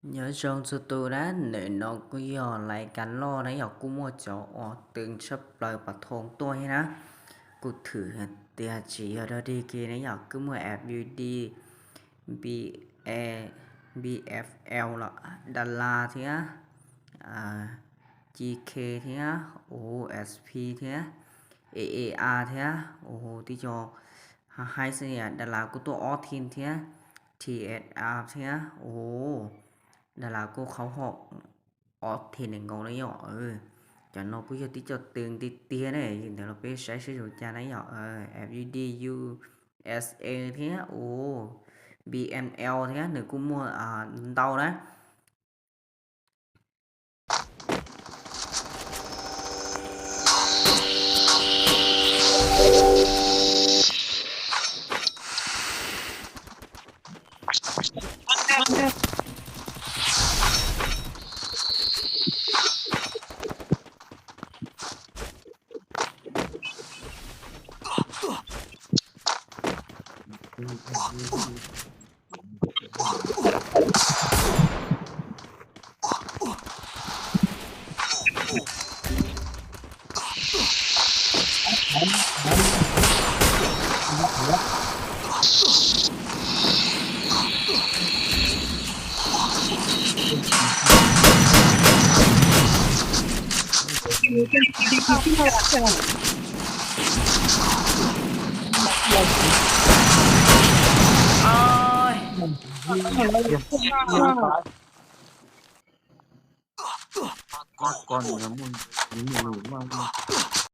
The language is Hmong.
Nyob zoo txhua tus na, ntawm no kuj yog lais kas loj na yom, kuj muaj cov uas twv tshaj plaws pas thoo tuaj thiab na. Kuv thwm hais tias tsis yog dog dig kiag na yom, kuj muaj F U D, B A, B F L los Dala thiab, G K thiab, U S P thiab, A A R thiab, ua tib co haib xwb. Dala kuj tuaj ob team thiab, T S R thiab, ua Dala kuj qhaub hom ob team nees nkaus na yom. Cov no kuj yog tib co twv tiag tiag na, ntawd los peb saib seb zoo cas na yom. F U D, U S A thiab, ua B M L thiab, nws kuj muaj ntau na. Koj, koj nws muaj, nws muaj nws muaj.